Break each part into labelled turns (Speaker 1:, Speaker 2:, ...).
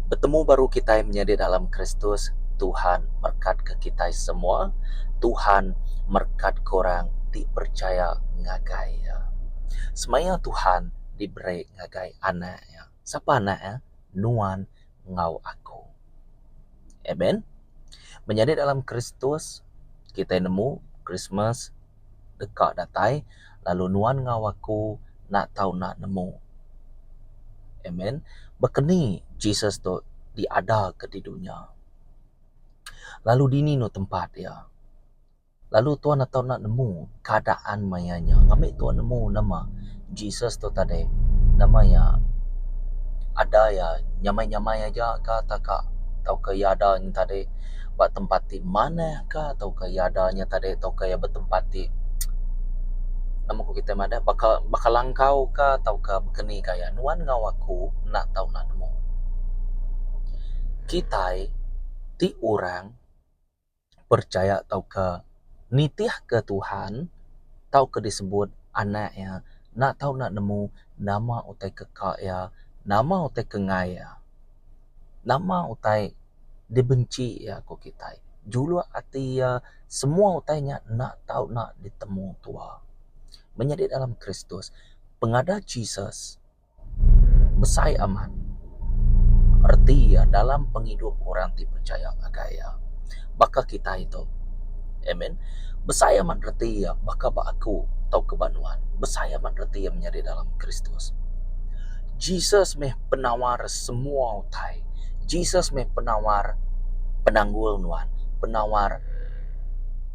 Speaker 1: Betemu baru kitai menyadi dalam Kristus, Tuhan merekatka kitai semua, Tuhan merekatka orang ti perchaya ngagai Iya. Semaya Tuhan diberi ngagai anak Iya. Sapa anak Iya? Nuan enggau aku. Amen. Menyadi dalam Kristus, kitai nemu Krismas deka datai lalu nuan enggau aku enda tau enda nemu. Amen. Baka ni Jesus tu diadaka di dunya? Lalu dini enu tempat iya? Lalu tuan enda tau enda nemu keadaan maya nya. Ngambi tuan nemu nama Jesus tu tadi nama iya ada iya nyamai-nyamai aja ka tauka tauka iya ada nya tadi ba tempat ti manah ka tauka iya ada nya tadi tauka iya ba tempat ti nama ku kitai madah baka baka langkau ka tauka baka ni ka iya. Nuan enggau aku enda tau enda nemu. Kitai ti orang. Perchaya tauka nitihka Tuhan tauka disebut anak iya enda tau enda nemu nama utai ke ka iya, nama utai ke enggai iya. Nama utai dibenci iya ku kitai. Juluk ati iya semua utai nya enda tau enda ditemu tua. Menyadi dalam Kristus, pengada Jesus. Besai amat reti iya dalam pengidup orang ti pechaya ngagai iya. Baka kitai tu. Amen. Besai amat reti iya baka ba aku tauka ba nuan. Besai amat reti iya menyadi dalam Kristus. Jesus meh penawar semua utai. Jesus meh penawar penanggul nuan, penawar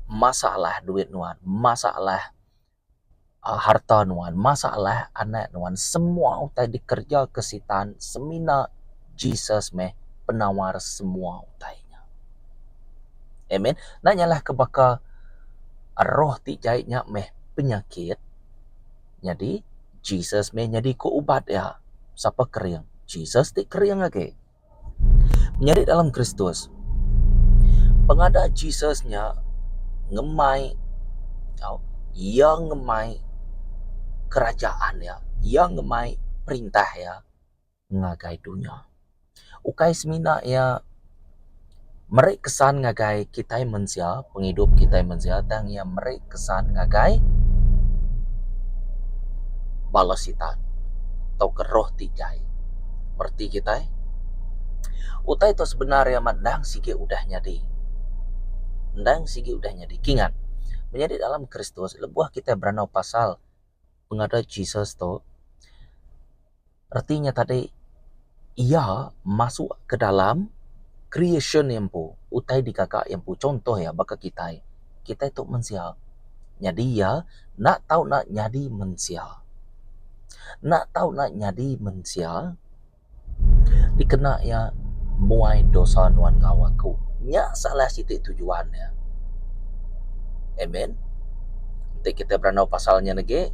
Speaker 1: masalah duit nuan, masalah harta nuan, masalah anak nuan, semua utai dikereja ke sitan semina Jesus meh penawar semua utai nya. Amen. Enda nyalah ke baka roh ti jai nya meh penyakit nyadi Jesus meh nyadi ke ubat iya. Sapa kering? Jesus ti kering agi. Menyadi dalam Kristus, pengada Jesus nya ngemai tau iya ngemai kerajaan iya, iya ngemai perintah iya ngagai dunya. Ukai semina iya meri kesan ngagai kitai mensia, pengidup kitai mensia tang iya meri kesan ngagai bala sitan tauka roh ti jai. Mereti kitai? Utai tu sebenar iya amat endang sigi udah nyadi. Endang sigi udah nyadi. Kingat, menyadi dalam Kristus lebuh kitai berandau pasal pengada Jesus tu, Reti nya tadi iya masuk ke dalam creation iya empu, utai digaga iya empu. Contoh iya baka kitai, kitai tu mensia. Nyadi iya enda tau enda nyadi mensia. Enda tau enda nyadi mensia dikena iya muai dosa nuan enggau aku. Nya salah siti tujuan iya. Amen. Enti kitai berandau pasal nya lagi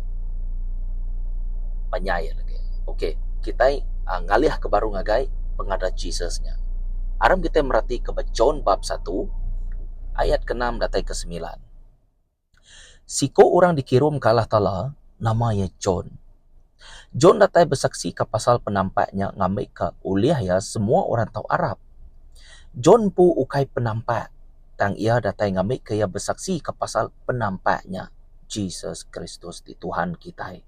Speaker 1: panjai lagi. Okey, kitai aaa ngalih ke baru ngagai pengada Jesus nya. Aram kitai meratika ba John bab satu ayat ke enam datai ke semilan. Siku orang dikirumka Allah Taala nama iya John. John datai besaksika pasal penampak nya ngambika ulih iya semua orang tau arap. John empu ukai penampak, tang iya datai ngambika iya besaksika pasal penampak nya, Jesus Kristus ti Tuhan kitai.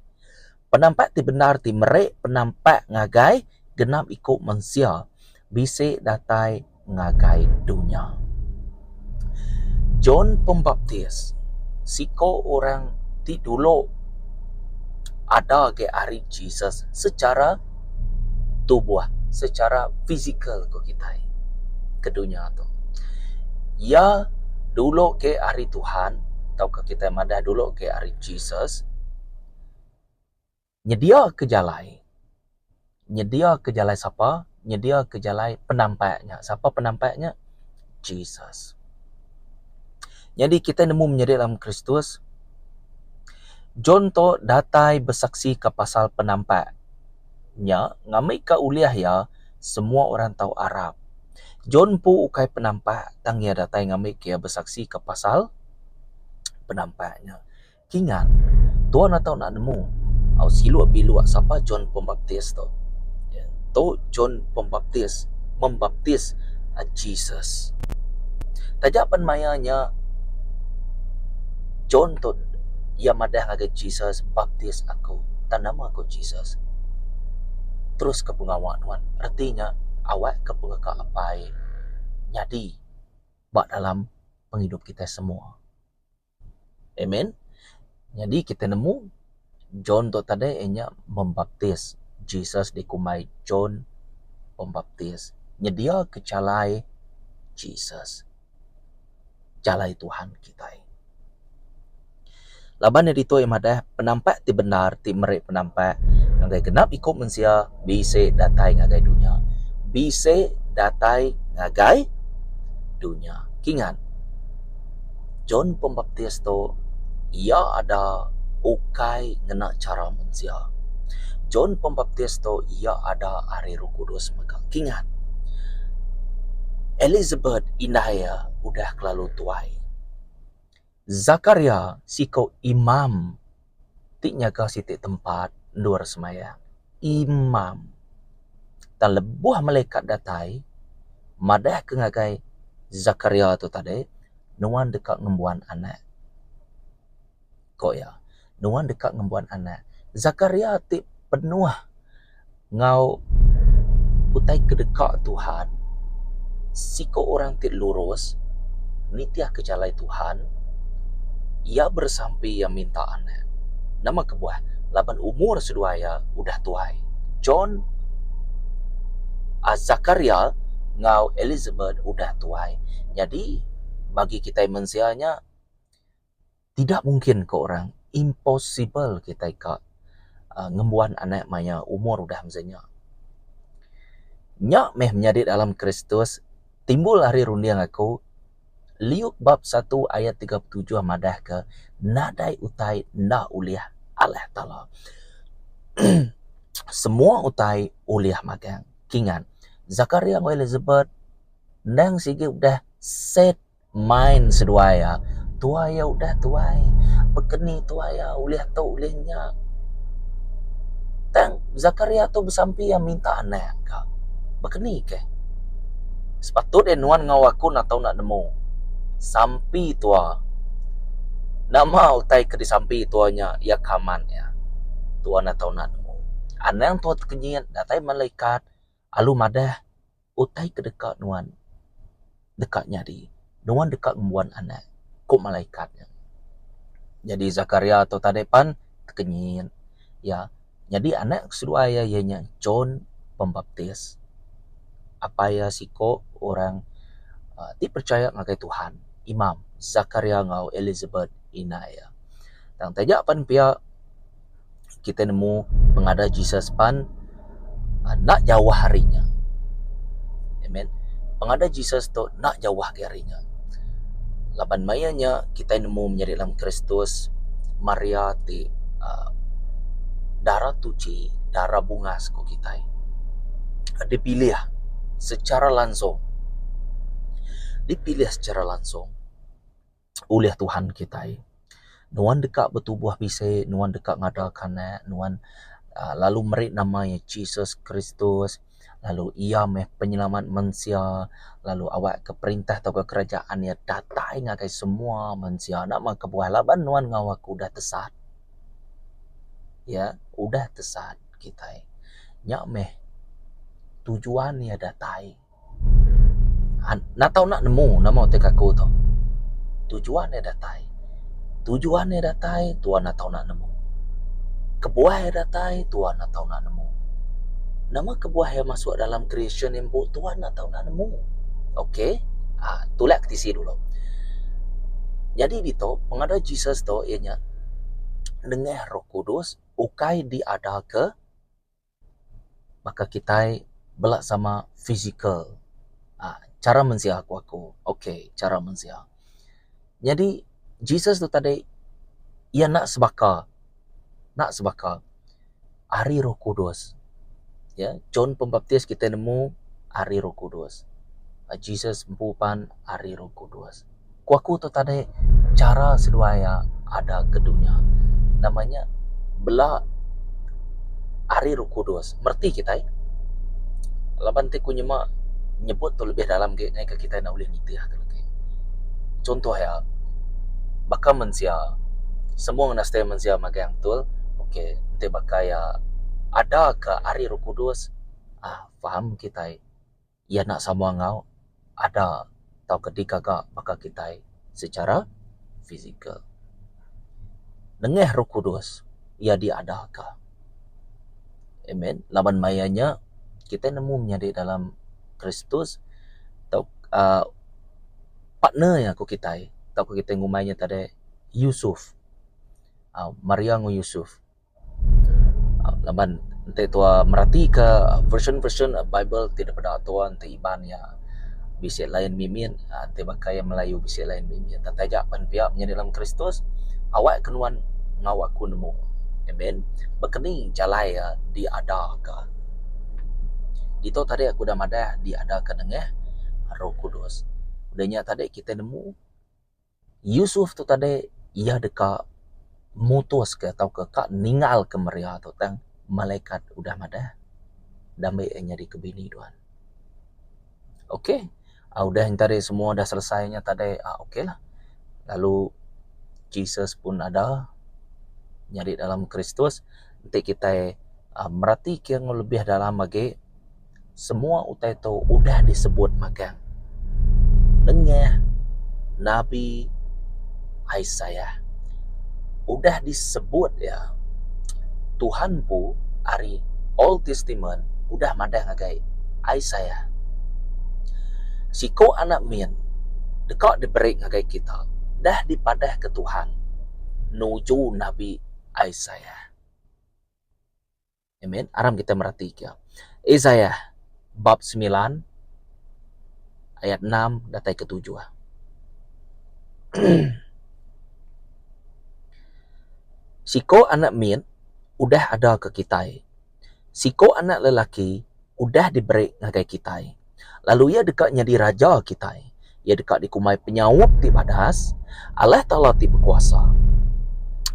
Speaker 1: Penampak ti bendar ti meri penampak ngagai genap iku mensia bisi datai ngagai dunya. John Pembaptis siko orang ti dulu ada agi ari Jesus secara tubuh, secara fizikal ku kitai ke dunya tu. Iya dulu ke ari Tuhan tauka kitai madah dulu ke ari Jesus. Nyediaka jalai. Nyediaka jalai sapa? Nyediaka jalai penampak nya. Sapa penampak nya? Jesus. Nyadi kitai nemu menyadi dalam Kristus, John tu datai besaksika pasal penampak nya ngambika ulih iya semua orang tau arap. John empu ukai penampak tang iya datai ngambika iya besaksika pasal penampak nya. Kingat, Tuan atau enda nemu au siluk biluk sapa John Pembaptis tu. Tu John Pembaptis. membaptis Jesus. Taja pen maya nya John tu iya madah ngagai Jesus baptis aku tang nama ku Jesus terus ke pengawa nuan reti nya awak ke pengeka apai nyadi ba dalam pengidup kitai semua. Amen. Nyadi kitai nemu John tu tadi iya nya membaptis. Jesus dikumbai John Pembaptis. Nyediaka jalai Jesus. Jalai Tuhan kitai. Laban iya ditu iya madah penampak ti bendar ti meri penampak ngagai genap iku mensia bisi datai ngagai dunya. Bisi datai ngagai dunya. Kingat. John Pembaptis tu iya ada ukai ngena chara mensia. John Pembaptis tu iya ada ari Roh Kudus mega. Kingat, Elizabeth indai iya udah kelalu tuai. Zakaria siku imam ti nyaga siti tempat endur semaya. Imam. Tang lebuh malaikat datai madahka ngagai Zakaria tu tadi, nuan deka ngembuan anak. Ko iya, nuan deka ngembuan anak. Zakaria ti penuh enggau utai ke deka Tuhan, siku orang ti lurus nitihka jalai Tuhan, iya beresampi iya minta anak. Nama kebuah? Laban umur seduai iya udah tuai. John Zakaria enggau Elizabeth udah tuai. Nyadi bagi kitai mensia nya tidak mungkin ko orang, impossible kitai ka ngembuan anak maya umur udah mesti nya. Nya meh menyadi dalam Kristus timbul ari runding aku Liuk bab satu ayat 37 madahka nadai utai enda ulih Allah Taala. Semua utai ulih magang. Kingat, Zakaria enggau Elizabeth endang sigi udah set mind seduai iya. Tuai iya udah tuai, bekeni tuai iya ulih tu ulih nya. Tang Zakaria tu besampi iya minta anak ka. Bekeni keh. Sepatut iya nuan enggau aku enda tau enda nemu. Sampi tua. Nama utai ke disampi tua nya iya ke amat iya. Tua enda tau enda nemu. Anang tua tekenyit datai malaikat alu madah utai ke deka nuan deka nyadi. Nuan deka ngembuan anak, ku malaikat nya. Nyadi Zakaria tu tadi pan tekenyit. Iya nyadi anak seduai iya iya nya John Pembaptis. Apai iya siko orang uhh ti percaya ngagai Tuhan, imam Zakaria enggau Elizabeth indai iya. Tang taja pan pia kitai nemu pengada Jesus pan enda jauh ari nya. Amen. Pengada Jesus tu enda jauh agi ari nya. Laban maya nya kitai nemu menyadi dalam Kristus Maria ti uhh dara tuchi, dara bungas ku kitai dipilih secara langsung. Dipilih secara langsung. Ulih Tuhan kitai. Nuan deka betubuh bisi, nuan deka ngadaka anak nuan uhh lalu meri nama iya Jesus Kristus lalu iya meh penyelamat mensia lalu awak ke perintah tauka kerajaan iya datai ngagai semua mensia. Nama kebuah laban nuan enggau aku udah tesat. Iya udah tesat kitai. Nya meh tujuan iya datai. Enda tau enda nemu nama utai ke aku tu. Tujuan iya datai. Tujuan iya datai tuan enda tau enda nemu. Kebuah iya datai tuan enda tau enda nemu. Nama kebuah iya masuk dalam creation iya empu tuan enda tau enda nemu. Okay uhh tulak ke tisi dulu. Nyadi ditu pengada Jesus tu iya nya nengah roh kudus ukai diada ke Baka kitai bela sama fizikal uhh chara mensia ku aku ok chara mensia. Nyadi Jesus tu tadi iya enda sebaka enda sebaka ari roh kudus ya John pembaptis kitai nemu ari roh kudus Jesus empu pan ari roh kudus. Ku aku tu tadi chara seduai iya ada ke dunya. Nama nya bela ari roh kudus. Mereti kitai laban ti ku nyema. nyebut tu lebih dalam agi ngaika kitai enda ulih nitih ke lagi. Chunto iya baka mensia semua ngena style mensia magang betul ok enti baka iya ada ka ari roh kudus uhh faham kitai iya enda sama enggau ada tauka digaga baka kitai secara fizikal. Nengah roh kudus iya diadaka. Amen. Laban maya nya kitai nemu menyadi dalam Kristus tau uhh partner iya ku kitai tauka kitai ngumbai nya tadi Yusuf uhh Maria enggau Yusuf. Laban enti tuwa meratika version version bible ti daripada tuwa enti Iban iya bisi lain mimit enti baka iya Melayu bisi lain mimit. Tang taja pen pia menyadi dalam Kristus awak ke nuan enggau aku nemu. Amen. Baka ni jalai iya diadaka. Ditu tadi aku udah madah diadaka nengah Roh Kudus. Udah nya tadi kitai nemu Yusuf tu tadi iya deka mutuska tauka ka ninggalka Maria tu tang malaikat udah madah dambi iya nyadika bini tuan. Ok udah nya tadi semua dah selesai nya tadi uhh ok lah lalu Jesus pun ada nyadi dalam Kristus enti kitai uhh meratika enggau lebih dalam agi. Semua utai tu udah disebut magang nengah Nabi Isaiah. Udah disebut iya, Tuhan empu ari Old Testament udah madah ngagai Isaiah, Siku anak mit deka diberi ngagai kita dah dipadahka Tuhan nuju Nabi Isaiah. Amen. Aram kita meratika. Isaiah bab semilan ayat enam datai ke tujuh. Siko anak mit udah ada ke kitai. Siko anak lelaki udah diberi ngagai kitai. Lalu iya deka nyadi raja kitai. Iya deka dikumbai Penyaup ti Badas, Allah Taala ti Bekuasa,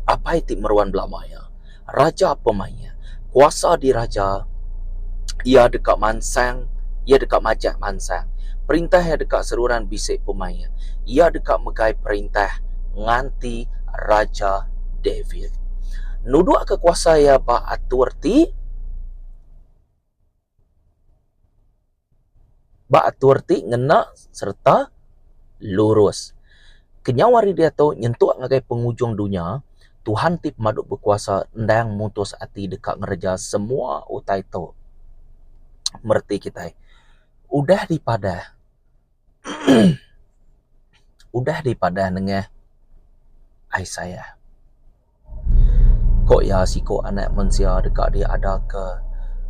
Speaker 1: Apai ti Meruan Belama Iya, Raja Pemaik. Kuasa diraja iya deka mansang, iya deka majak mansang. Perintah iya deka seruran bisi pemaik. Iya deka megai perintah nganti Raja David. Nudukka kuasa iya ba atur ti. Ba atur ti ngena sereta lurus. Kenyau ari diatu nyentuk ngagai pengujung dunya, Tuhan ti Pemadu Bekuasa endang mutus ati deka ngereja semua utai tu. Mereti kitai. Udah dipadah udah dipadah nengah Isaiah. Ko iya siku anak mensia deka diadaka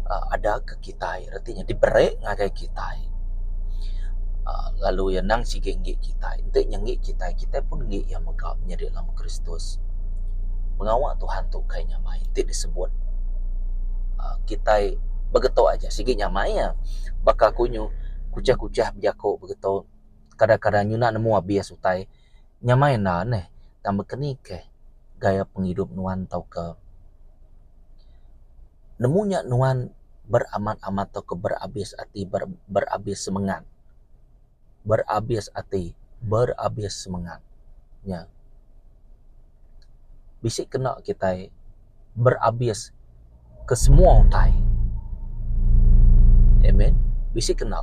Speaker 1: uhh adaka kitai reti nya diberi ngagai kitai uhh lalu iya endang sigi enggi kitai. Enti nya enggi kitai, kitai pun enggi iya mega nyadi dalam Kristus. Pengawa Tuhan tu kai nyamai ti disebut uhh kitai begeto aja sigi nyamai iya. Baka ku nyu kuchah-kuchah bejaku begeto kadang-kadang nyuna nemu abis utai. Nyamai enda neh tang baka ni keh gaya pengidup nuan tauka nemu nya nuan beramat-amat tauka berabis ati berabis semengat berabis ati berabis semengat nya. Bisi kena kitai berabis ke semua utai. Amen. Bisi kena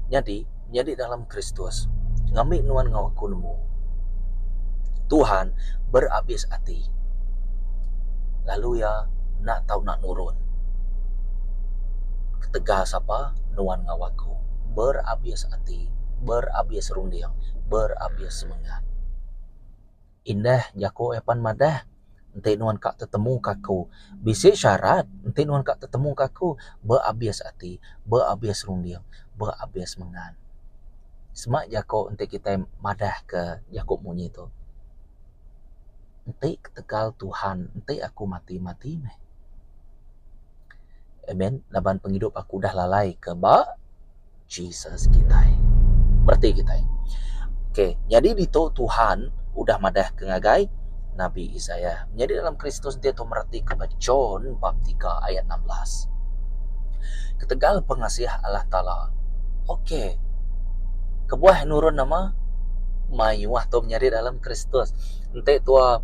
Speaker 1: nyadi nyadi dalam Kristus ngambi nuan enggau aku nemu Tuhan berabis ati lalu iya enda tau nak nurun. Ketegal sapa nuan enggau aku berabis ati, berabis runding, berabis semengat. Indah jaku iya pan madah enti nuan ka tetemu ka aku bisi syarat enti nuan ka tetemu ka aku beabis ati beabis runding beabis mengan. Sema jaku enti kitai madah ka jaku munyi tu enti ketegal Tuhan enti aku mati mati meh. Amen laban pengidup aku udah lalai ke ba Jesus kitai. Bereti kitai. Okey, nyadi ditu Tuhan udah madah ke ngagai Nabi Isaiah. Nyadi dalam Kristus dia tu mereti ke ba John bab 3 ayat 16. Ketegal pengasih Allah Taala. Ok. Kebuah nurun nama? Mayuh tu menyadi dalam Kristus. Enti tua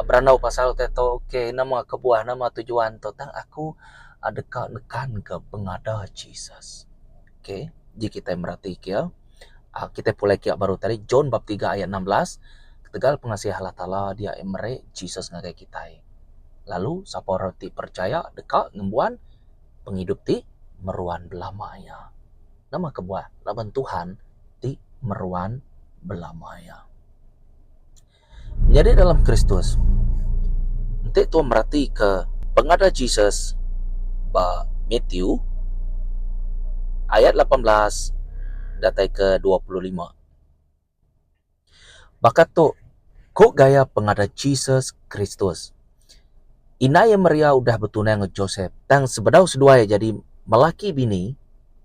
Speaker 1: berandau pasal utai tu ok nama kebuah nama tujuan tu tang aku deka nekanka pengada Jesus. Ok ji kitai meratika iya kitai pulai kiya baru tadi John bab tiga ayat 16 ketegal pengasih Allah Taala dia meri Jesus ngagai kitai. Lalu sapa orang ti percaya deka ngembuan pengidup ti meruan belama iya. Nama kebuah? Laban Tuhan ti meruan belama iya. Nyadi dalam Kristus, enti tuan meratika pengada Jesus ba Matthew ayat 18 datai ke 25. Baka tu, ku gaya pengada Jesus Kristus. Indai iya Maria udah betunang enggau Josep, tang sebedau seduai iya jadi melaki bini,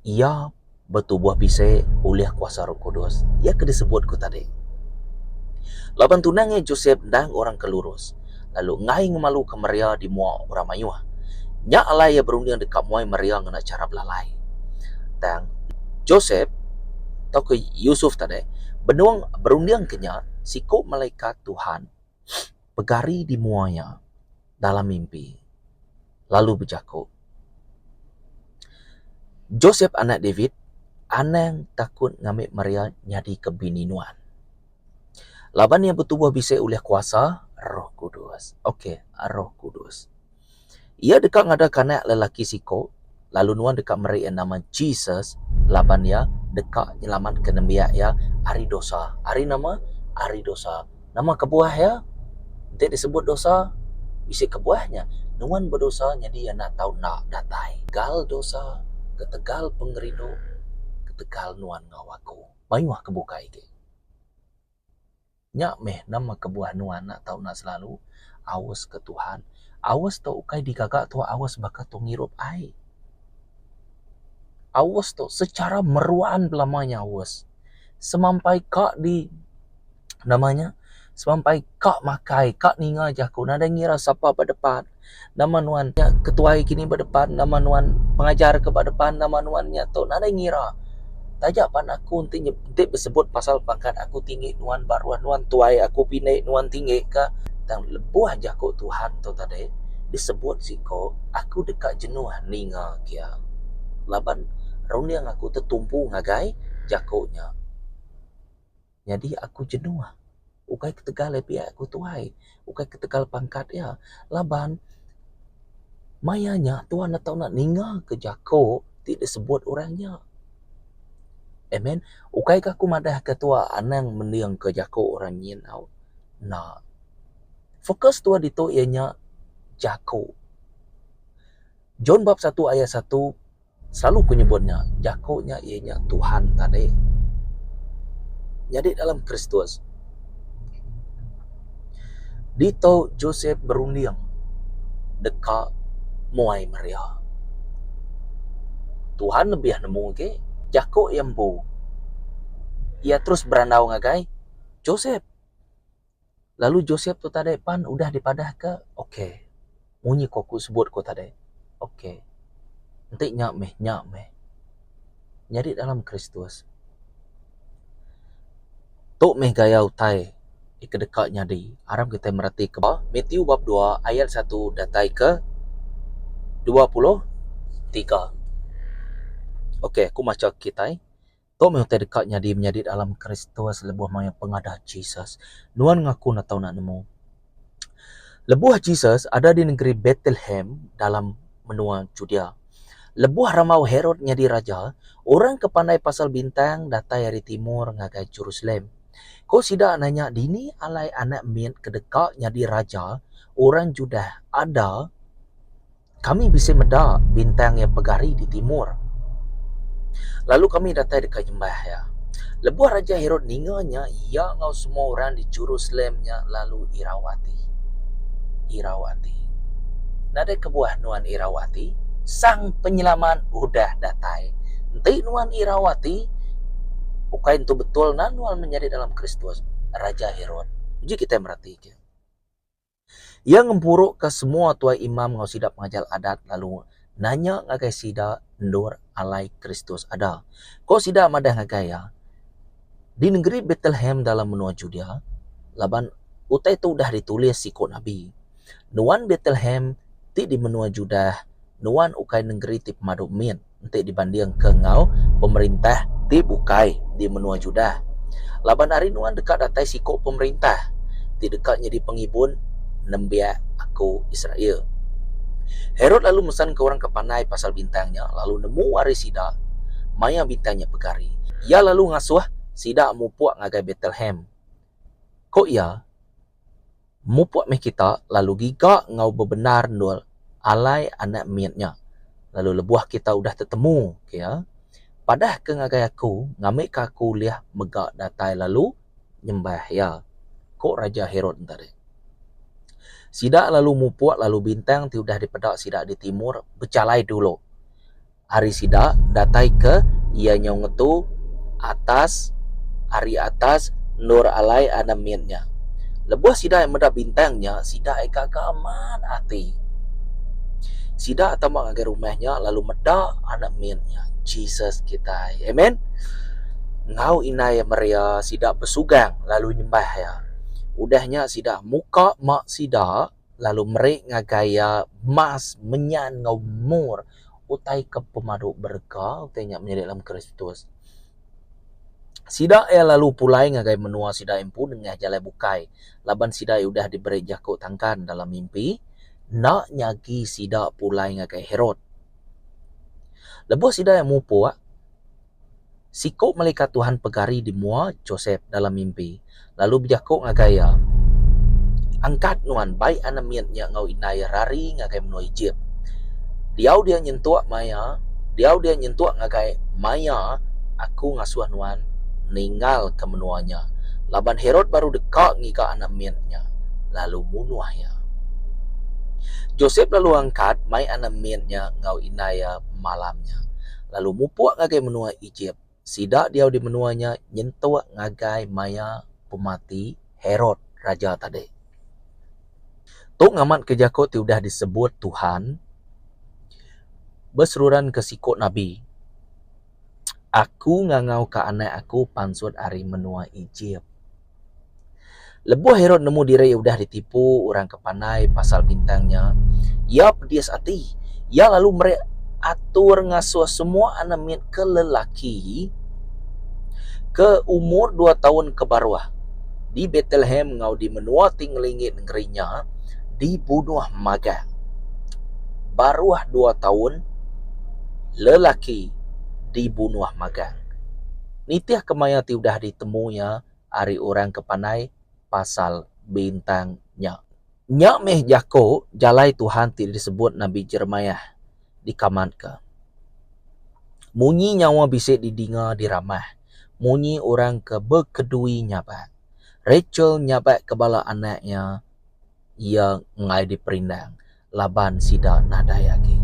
Speaker 1: iya betubuh bisi ulih kuasa Roh Kudus. Iya ke disebut ku tadi. Laban tunang iya Josep endang orang ke lurus, lalu enggai ngemaluka Maria di mua orang mayuh. Nya alai iya berunding deka muai Maria ngena chara belalai. Tang, Josep tauka Yusuf tadi benung berundingka nya siku malaikat Tuhan pegari di mua iya dalam mimpi lalu bejaku, Josep anak David, anang takut ngambi Maria nyadika bini nuan. Laban iya betubuh bisi ulih kuasa Roh Kudus. Okey, Roh Kudus. Iya deka ngadaka anak lelaki siku, lalu nuan deka meri iya nama Jesus laban iya deka nyelamatka nembiak iya ari dosa. Ari nama? Ari dosa. Nama kebuah iya? Enti disebut dosa, bisi kebuah nya. Nuan bedosa nyadi iya enda tau enda datai. Ketegal dosa, ketegal pengerindu, ketegal nuan enggau aku. Mayuh ke bukai agi. Nya meh nama kebuah nuan enda tau enda selalu aus ke Tuhan. Aus tu ukai digaga tuak aus baka tu ngirup ai. Aus tu secara meruan belama nya aus. Semampai ka di nama nya semampai ka makai ka ninga jaku nadai ngira sapa ba depan nama nuan nya ketuai kini ba depan nama nuan pengajar ke ba depan nama nuan nya tu nadai ngira taja pan aku enti enti besebut pasal pangkat aku tinggi nuan baruh nuan tuai aku pindi nuan tinggi ka tang lebuh jaku Tuhan tu tadi disebut siko aku deka jenuh ninga kia laban runding aku tetumpu ngagai jaku nya. Nyadi aku jenuh. Ukai ketegal iya piak aku tuai. Ukai ketegal pangkat iya. Laban maya nya tuan ne tau ninga ke jako ti disebut orang nya. Amen. Ukai ka aku madah ke tua anang mending ke jako orang nyin au. Enda. Fokus tua ditu iya nya jako. John bab satu ayat satu. Selalu ku nyebut nya, jaku nya iya nya Tuhan tadi. Nyadi dalam Kristus. Ditu Josep berunding deka muai Maria. Tuhan lebih nemu agi jaku iya empu. Iya terus berandau ngagai Josep. Lalu Josep tu tadi pan udah dipadahka, Ok. Munyi ko aku sebut ko tadi. Ok. Enti nya meh, nya meh. Nyadi dalam Kristus. Tu meh gaya utai ke deka nyadi. Aram kitai meratika ba Matthew bab dua ayat satu datai ke 23. Ok, aku macha kitai. Tu meh utai deka nyadi menyadi dalam Kristus lebuh maya pengadah Jesus. Nuan ngaku enda tau enda nemu. Lebuh Jesus ada di nengeri Betlehem dalam menua Judea. Lebuh rambau Herod nyadi raja, orang ke pandai pasal bintang datai ari timur ngagai Jerusalem. Ku sida nanya dini alai anak mit ke deka nyadi raja orang Judah ada. Kami bisi meda bintang iya pegari di timur. Lalu kami datai deka nyembah iya. Lebuh Raja Herod ninga nya, iya enggau semua orang di Jerusalem nya lalu irau ati. Irau ati. Nadai kebuah nuan irau ati, Sang Penyelamat udah datai. Enti nuan irau ati, ukai entu betul nan nuan menyadi dalam Kristus, Raja Herod. Uji kitai meratika. Iya ngempuruka semua tuai imam enggau sida pengajar adat lalu nanya ngagai sida endur alai Kristus ada. Ko sida madah ngagai iya, Di nengeri Betlehem dalam menua Judea, laban utai tu udah ditulis siku nabi, Nuan Betlehem ti di menua Judah, nuan ukai nengeri ti pemadu mit enti dibandingka enggau pemerintah ti bukai di menua Judah. Laban ari nuan deka datai siku pemerintah ti deka nyadi pengibun nembiak Aku Israel. Herod lalu mesanka orang ke pandai pasal bintang nya lalu nemu ari sida maya bintang nya pegari. Iya lalu ngasuh sida mupuk ngagai Betlehem. Ku iya, Mupuk meh kita lalu giga enggau bebendar endur alai anak mit nya. Lalu lebuh kita udah tetemu ke iya, padahka ngagai aku ngambika aku ulih mega datai lalu nyembah iya, ku Raja Herod enta deh. Sida lalu mupuk lalu bintang ti udah dipeda sida di timur bejalai dulu. Ari sida datai ke iya nyau ngetu atas ari atas endur alai anak mit nya. Lebuh sida meda bintang nya, sida gaga amat ati. Sida tama ngagai rumah nya lalu meda anak mit nya, Jesus kitai. Amen. Enggau indai iya Maria, sida besugang lalu nyembah iya. Udah nya sida muka ma sida lalu meri ngagai iya emas, menyan enggau mur, utai ke pemadu berega utai nya menyadi dalam Kristus. Sida iya lalu pulai ngagai menua sida empu nengah jalai bukai laban sida iya udah diberi jaku tangkan dalam mimpi enda nyagi sida pulai ngagai Herod. Lebuh sida iya mupuk, Siku melikat Tuhan pegari di mua Josep dalam mimpi, lalu bejaku ngagai iya, Angkat nuan bai anak mit nya enggau indai iya rari ngagai menua Ejip. Diau dia nyentuk maya diau dia nyentuk ngagai maya aku ngasuh nuan ninggalka menua nya, laban Herod baru deka ngiga anak mit nya lalu munuh iya. Josep lalu angkat mai anak mit nya enggau indai iya malam nya. lalu mupuk ngagai menua Ejip. Sida diau di menua nya nyentuk ngagai maya pemati Herod, raja tadi. Tu ngamatka jaku ti udah disebut Tuhan beseruranka siku nabi, Aku ngangauka anak Aku pansut ari menua Ejip. Lebuh Herod nemu diri udah ditipu orang ke pandai pasal bintang nya, iya pedis ati. Iya lalu meri atur ngasuh semua anak mit ke lelaki ke umur dua taun ke baruh di Betlehem enggau di menua ti ngelingi nengeri nya dibunuh magang. Baruh dua taun lelaki dibunuh magang. Nitihka maya ti udah ditemu iya ari orang ke pandai pasal bintang nya. Nya meh jaku jalai Tuhan ti disebut Nabi Jeremiah dikamatka. Munyi nyawa bisi didinga di Ramah, munyi orang ke bekedui nyabak. Rachel nyabakka bala anak iya, iya enggai diperindang laban sida nadai agi.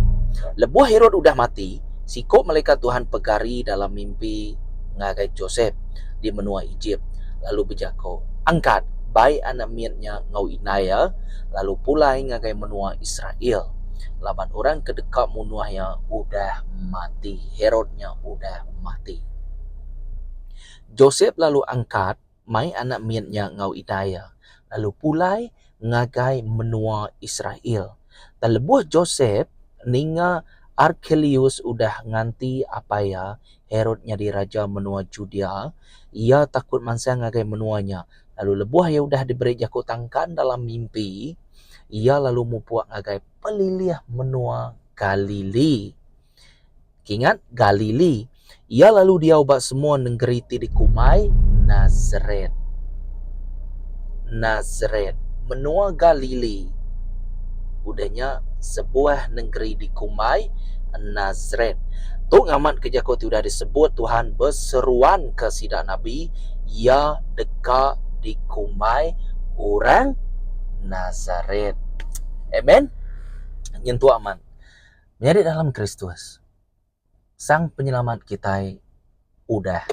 Speaker 1: Lebuh Herod udah mati, siku malaikat Tuhan pegari dalam mimpi ngagai Josep di menua Ejip, lalu bejaku, Angkat, bai anak mit nya enggau indai iya, lalu pulai ngagai menua Israel, laban orang ke deka munuh iya udah mati. Herod nya udah mati. Josep lalu angkat, mai anak mit nya enggau indai iya, lalu pulai ngagai menua Israel. Tang lebuh Josep ninga Arkelius udah nganti apai iya, Herod nyadi raja menua Judea, iya takut mansang ngagai menua nya. Lalu lebuh iya udah diberi jaku tangkan dalam mimpi, iya lalu mupuk ngagai pelilih menua Galili. Kingat, Galili. Iya lalu diau ba semua nengeri ti dikumbai Nasaret. Nasaret, menua Galili. Udah nya, sebuah nengeri dikumbai Nasaret. Tu ngamatka jaku ti udah disebut Tuhan beseruanka sida nabi, Iya deka dikumbai orang Nasaret. Amen. Nyentuk amat. Menyadi dalam Kristus, Sang Penyelamat kitai udah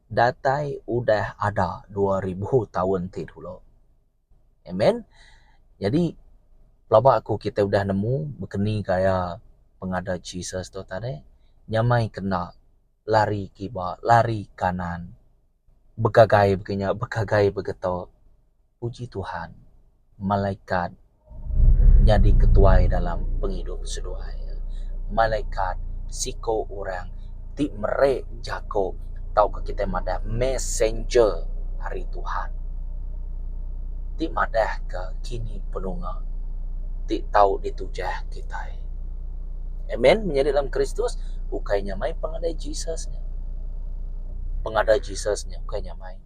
Speaker 1: datai udah ada 2000 taun ti dulu. Amen. Jadi. Pelaba aku kitai udah nemu bekeni gaya pengada Jesus tu tadi nyamai kena lari kiba lari kanan begagai baka nya begagai begeto. Puji Tuhan malaikat nyadi ketuai dalam pengidup seduai. Malaikat siko orang ti meri jako tauka kitai madah messenger ari Tuhan ti madah ka kini penunga ti tau ditujah kitai. Amen menyadi dalam Kristus ukai nya mai pengada Jesus nya. Pengada Jesus nya ukai nya mai.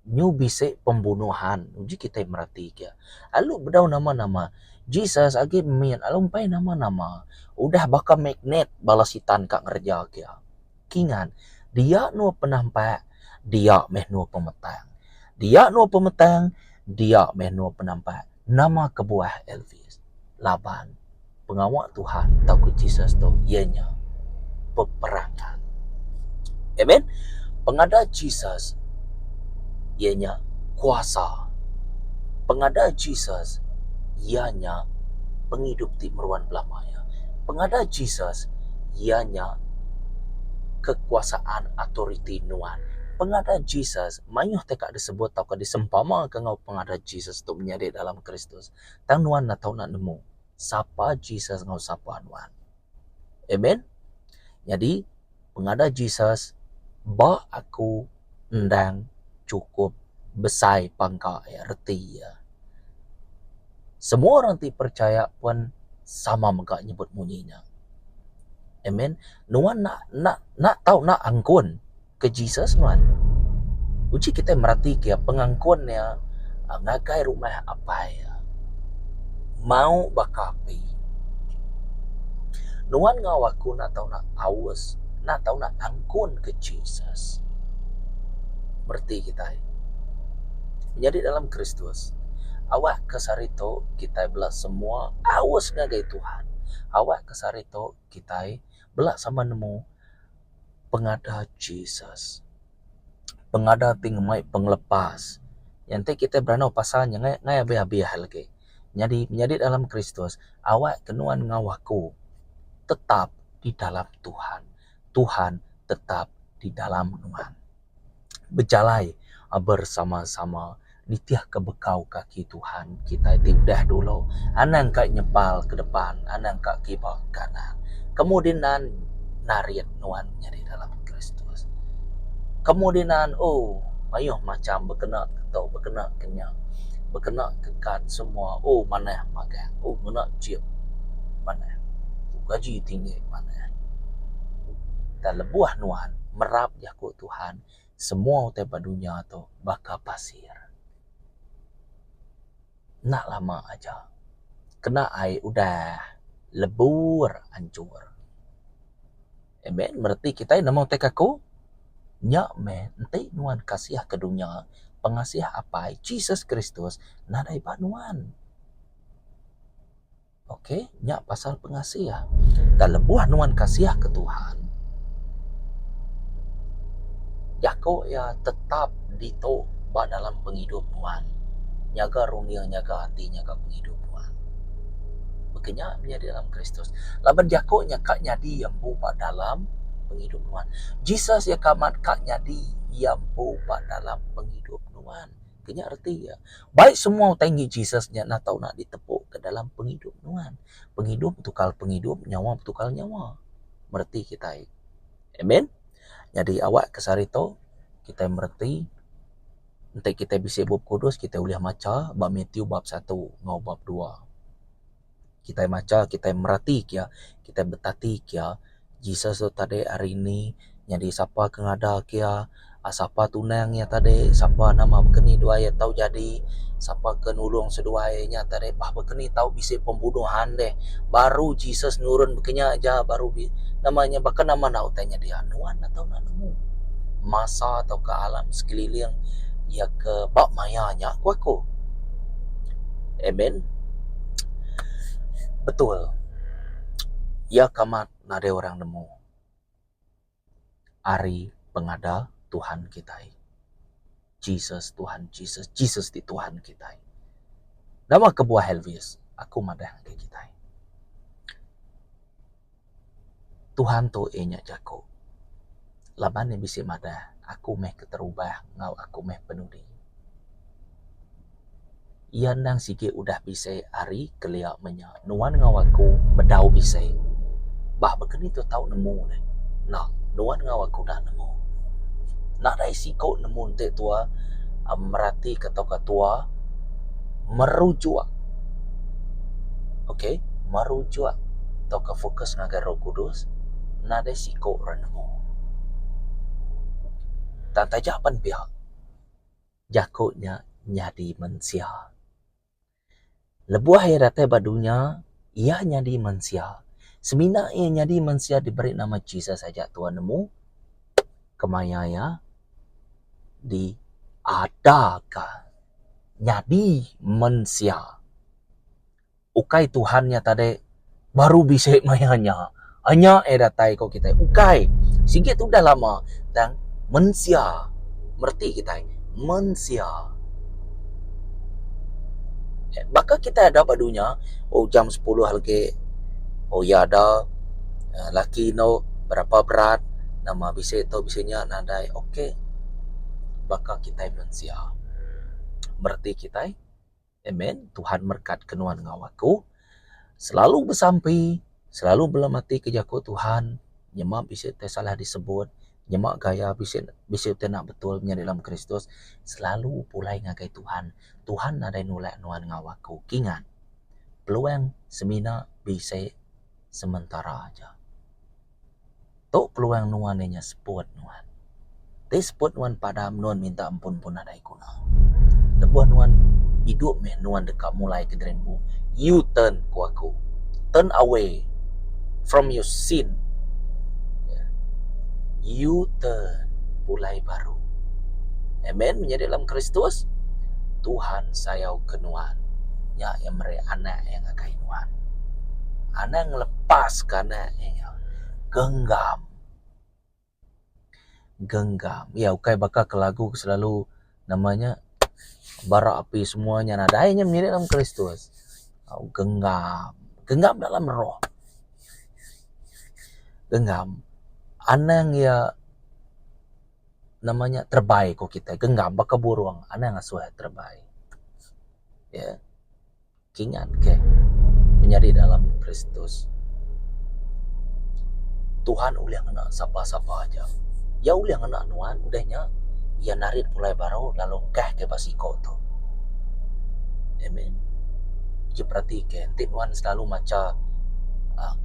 Speaker 1: Nyu bisi pembunuhan uji kitai mereti ka. Lalu bedau nama-nama Jesus agi mit lalu empai nama-nama udah baka magnet bala sitan ka ngereja ka. Kingat, dia nuh penampak, dia meh nuh pemetang. Dia nuh pemetang, dia meh nuh penampak. Nama kebuah Elvis? Laban pengawa Tuhan tauka Jesus tu iya nya peperangan. Amen. Pengada Jesus iya nya kuasa. Pengada Jesus iya nya pengidup ti meruan belama iya. Pengada Jesus iya nya kekuasaan autoriti nuan. Pengada Jesus mayuh ti ka disebut tauka disempamaka enggau pengada Jesus tu menyadi dalam Kristus. Tang nuan enda tau enda nemu sapa Jesus enggau sapa nuan. Amen. Nyadi pengada Jesus ba aku endang chukup besai pangka iya reti iya. Semua orang ti percaya pun sama mega nyebut munyi nya. Amen. Nuan enda enda enda tau enda angkun ke Jesus nuan. Uji kitai mereti ke pengangkun iya ngagai rumah apai iya. Mau baka api. Nuan enggau aku enda tau enda aus, enda tau enda angkun ke Jesus. Mereti kitai. Nyadi dalam Kristus, awak ke sehari tu kitai bela semua aus ngagai Tuhan. Awak ke sehari tu kitai bela sama nemu pengada Jesus. Pengada ti ngemai pengelepas. Nya enti kitai berandau pasal nya ngai ngai abih abih lagi. Nyadi menyadi dalam Kristus awak ke nuan enggau aku tetap di dalam Tuhan. Tuhan tetap di dalam nuan. Bejalai bersama-sama nitihka bekau kaki Tuhan kitai ti udah dulu. Anang ka nyepal ke depan, anang ka kiba kanan. Kemudian narit nuan nyadi dalam Kristus. Kemudian oh mayuh macam bekena ke tu bekena ke nya. Bekena ke kad semua oh manah magang. Oh ngena chip manah. Gaji tinggi manah. Tang lebuh nuan merap jaku Tuhan Semua utai ba dunya tu baka pasir. Enda lama aja kena ai udah lebur anchur. Amen mereti kitai nama utai kaku? Nya meh enti nuan kasih ke dunya pengasih Apai Jesus Kristus nadai ba nuan. Ok, nya pasal pengasih. Dan lebuh nuan kasih ke Tuhan, jaku iya tetap ditu ba dalam pengidup nuan. Nyaga runding, nyaga ati, nyaga pengidup nuan. Baka nya menyadi dalam Kristus. Laban jaku nya ka nyadi iya empu ba dalam pengidup nuan. Jesus iya ka amat ka nyadi iya empu ba dalam pengidup nuan. Ke nya reti iya. Bai semua utai enggi Jesus nya enda tau nak ditepu ke dalam pengidup nuan. Pengidup betukar pengidup, nyawa betukar nyawa. Mereti kitai. Amen. Nyadi awak ke sehari tu kitai mereti enti kitai bisi bup kudus kitai ulih macha ba Matthew bab satu enggau bab dua. Kitai macha kitai mereti kia kitai betati kia Jesus tu tadi hari ni nyadi sapa ke ngada kia sapa tunang iya tadi sapa nama baka ni duai iya tau jadi sapa ke nulung seduai nya tadi bah baka ni tau bisi pembunuhan deh baru Jesus nurun baka nya aja baru nama nya baka nama enda utai nyadi nuan tau enda nemu masa tauka alam sekeliling iya ke ba maya nya ku aku. Amen. Betul. Iya ke amat nadai orang nemu ari pengada Tuhan kitai. Jesus Tuhan Jesus, Jesus ti Tuhan kitai. Nama kebuah Elvis? Aku madah ngagai kitai. Tuhan tu iya nya jaku. Laban iya bisi madah aku meh keterubah enggau aku meh penudi. Iya endang sigi udah bisi ari kelia menya nuan enggau aku bedau bisi. Bah baka ni tu tau nemu neh. Enda nuan enggau aku enda nemu. Nadai siku nemu enti tua meratika tauka tua merujuk okay merujuk tauka fokus ngagai Roh Kudus nadai siku orang nemu. Tang taja pan pia jaku nya nyadi mensia. Lebuh iya datai ba dunya, iya nyadi mensia. Semina iya nyadi mensia diberi nama Jesus aja Tuhan nemu kemaya iya diadaka nyadi mensia. Ukai Tuhan nya tadi baru bisi maya nya. Nya iya datai ko kitai. Ukai. Sigi tu udah lama tang mensia mereti kitai mensia. Baka kitai ada ba dunya oh jam sepuluh lagi oh iya ada laki endo berapa berat nama bisi tu bisi nya nadai ok baka kitai mensia. Mereti kitai. Amen. Tuhan merkat ke nuan enggau aku. Selalu besampi, selalu belematika ke jaku Tuhan, nyema bisi utai salah disebut, nyema gaya bisi bisi utai enda betul nyadi dalam Kristus, selalu pulai ngagai Tuhan. Tuhan nadai nulak nuan enggau aku. Kingat, peluang semina bisi sementara aja. Tu peluang nuan inya seput nuan. Ti seput nuan padam nuan minta ampun pun nadai guna. Lebuh nuan idup meh nuan deka mulai ke diri empu u turn ku aku. Turn away from your sin. U turn pulai baru. Amen menyadi dalam Kristus Tuhan sayau ke nuan. Nya iya meri anak iya ngagai nuan. Anang ngelepaska anak iya. Genggam. Genggam. Iya ukai baka ke lagu ke selalu nama nya bara api semua nya nadai nya menyadi dalam Kristus. Genggam. Genggam dalam roh. Genggam. Anang iya nama nya terebai ku kitai. Genggam baka burung anang ngasuh iya terebai. Iya. Kingat ke menyadi dalam Kristus. Tuhan ulih ngena sapa-sapa aja. Iya ulih ngena nuan udah nya iya narit pulai baru lalu engkah ke ba siko tu. Amen. Uji perati ke enti nuan selalu macha uhh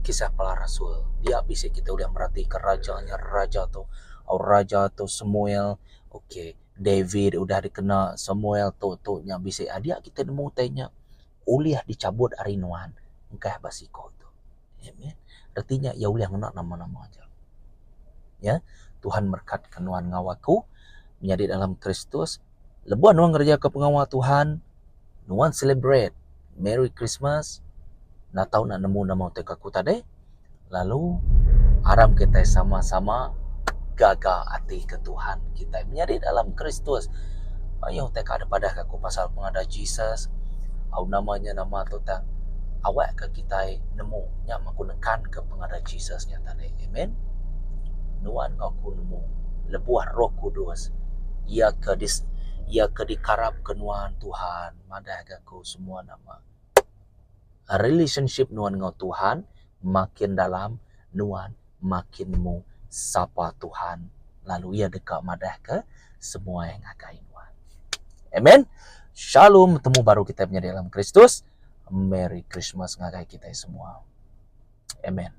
Speaker 1: kisah bala rasul dia bisi kita ulih merati ke raja nya raja tu raja tu Samuel okay. David udah dikena Samuel tu tu nya bisi adia kita nemu utai nya ulih dichabut ari nuan engkah ba siko tu. Amen. Reti nya iya ulih ngena nama-nama aja. Ya, Tuhan merekat ke nuan enggau aku menyadi dalam Kristus. Lebuh nuan ngereja ke pengawa Tuhan, nuan celebrate Merry Christmas. Enda tau nak nemu nama utai ke aku tadi. Lalu aram kitai sama-sama gaga ati ke Tuhan kitai menyadi dalam Kristus. Mayuh utai ka dipadah ka aku pasal pengada Jesus au nama nya nama tu tang awak ka kitai nemu nya meh aku nekan ka pengada Jesus nya tadi. Amen. Nuan enggau aku nemu lebuh Roh Kudus iya ke iya ke dikarap ke nuan Tuhan madah ga aku semua nama. Relationship nuan enggau Tuhan makin dalam, nuan makin nemu sapa Tuhan lalu Iya deka madahka semua iya ngagai nuan. Amen. Shalom, betemu baru kitai menyadi dalam Kristus. Merry Christmas ngagai kitai semua. Amen.